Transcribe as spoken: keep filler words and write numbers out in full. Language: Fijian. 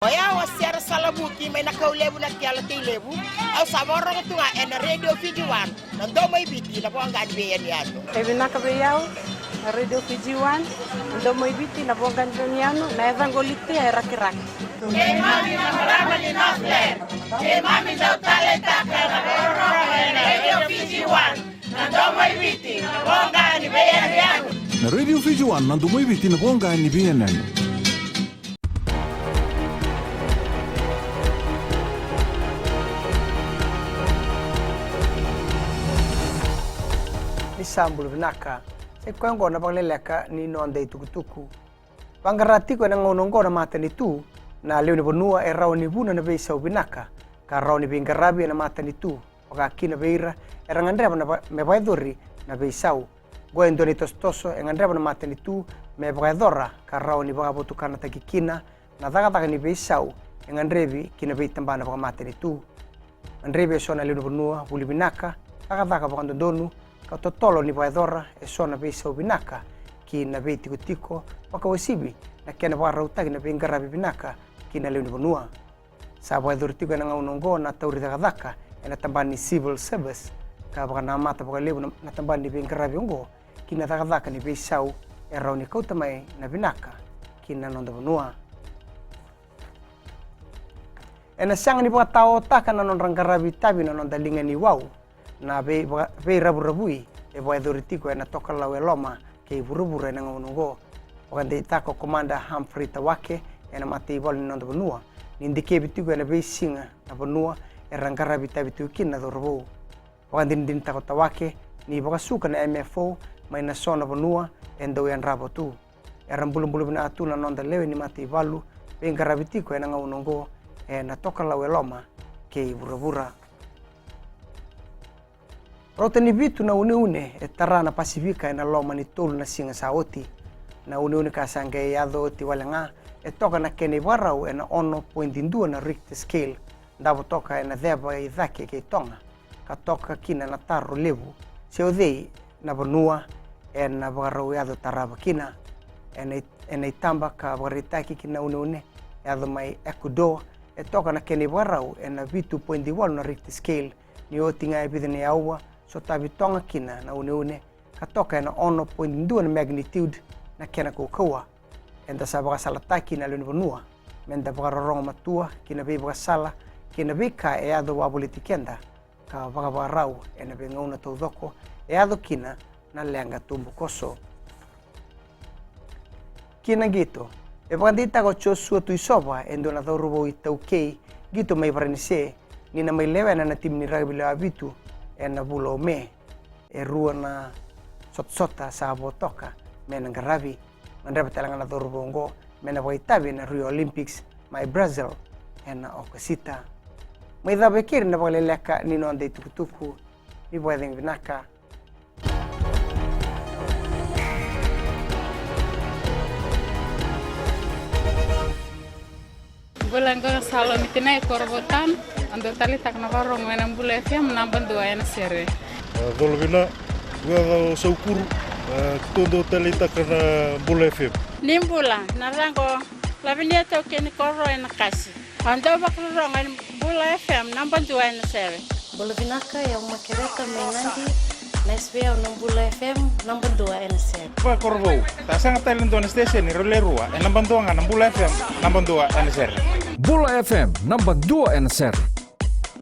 O yau o Sera Salavuki mai na Kaulevu na Kela Teilevu. Au sa vakarorogo tu ga ena Radio Fiji One, na domo i Viti, na voqa ni veiyanuyanu. E vinaka vei au na Radio Fiji One, na domo i Viti, na voqa ni veiyanuyanu, na yacaqu o Litia e Rakiraki. Keimami na marama ni Northland, keimami dau taleitaka na vakarorogo ena Radio Fiji One, na domo i Viti, na voqa ni veiyanuyanu. Na Radio Fiji One, na domo i Viti, na voqa ni veiyanuyanu. Ni sa bula vinaka. Sa i koya oqo na vakaleleka ni noda itukutuku. Vaqara tiko ena gauna oqo na matanitu na lewe ni vanua e rawa ni vuna na veisau vinaka ka rawa ni veiqaravi ena matanitu, vaka kina vei ira era gadreva na va-, me vakayacori na veisau. Oqo e dua na itosotoso e gadreva na matanitu me vakayacora ka rawa ni vakavotukanataki kina na cakacaka ni veisau e gadrevi ki na veitabana vakamatanitu. Gadrevi e so na lewe ni vanua vuli vinaka, cakacaka vakadodonu, ka totolo ni vakayacora e so na veisau vinaka ki na veitikotiko, vakauasivi na kena vakarautaki na veiqaravi vinaka ki na lewe ni vanua. Sa vakayacori tiko ena gauna oqo na tauri cakacaka ena tabana ni civil service, ka vakanamata vakalevu na, na tabana ni veiqaravi oqo ki na cakacaka ni veisau e rawa ni kauta mai na vinaka ki na noda vanua. Ena sega ni vakataotaka na nodra qaravi itavi na noda liga ni wau na vei-, vaka-, veiravuravui e vakayacori tiko ena tokalau e loma kei vuravura ena gauna oqo. Vakadeitaka o Komanda Humphrey Tawake ena mataivalu ni noda vanua ni dikevi tiko ena veisiga na vanua era qaravi itavi tiko kina na cauravou. Vakadinadinataka o Tawake ni vakasuka na M F O mai na so na vanua e dau yadrava tu. Era bulabula vinaka tu na noda lewe ni mataivalu veiqaravi tiko ena gauna oqo ena tokalau e loma kei vuravura. Rauta ni vitu na uneune e tara na Pasifika ena loma ni tolu na siga sa oti. Na uneune ka sa qai yaco oti wale ga e toka na kena ivakarau ena ono poidi dua na Richter scale, davo toka ena ceva i cake kei Toga, ka toka kina na taro levu se o cei na vanua ena vakarau yaco tarava kina. Ena i-, ena itaba ka vakaraitaki ki na uneune yaco mai Ecuador, e toka na kena ivakarau ena vitu poidi walu na Richter scale, ni oti ga e vica na aua sotavi Toga kina na uneune, ka toka ena ono poidi dua na magnitude na kena kaukauwa. Eda sa vakasalataki na lewe ni vanua meda vakarorogo matua ki na veivakasala kei na veika e yaco wavoliti keda, ka vakavakarau ena veigauna taucoko e yaco kina na leqa tubukoso. Ki na qito, e vakadeitaka o Joshua Tuisova, e dua na cauravou iTaukei qito mai Varanise, ni na mai lewena na timi ni rakavi lewe vitu ena vula o Me. E rua na sotasota sa vo toka me na qaravi. Gadreva tale ga na cauravou oqo me na vakaitavi ena Rio Olympics mai Brazil ena Okosita. Mai cava e keri na vakaleleka ni noda itukutuku. Ni vakacegu vinaka. Bula, qo na Salomi Tinai, Korovou Town. Au dau taleitaka na vakarorogo ena Bula F M, naba dua ena sere. E, colo vina, qo o Saukuru, e, tou dau taleitaka na Bula F M. Ni bula, na yacaqu o Lavinia Taukei ni Koro ena Kasi. Au dau vakarorogo ena Bula F M, naba dua ena sere. Bula vinaka, o yau o Makereta mai Nadi, na S V O na Bula F M, naba dua ena sere. Vakakorovou, sa sega tale e dua na station, rau le rua, e naba dua ga na Bula F M, naba dua ena sere. Bula F M, naba dua ena sere.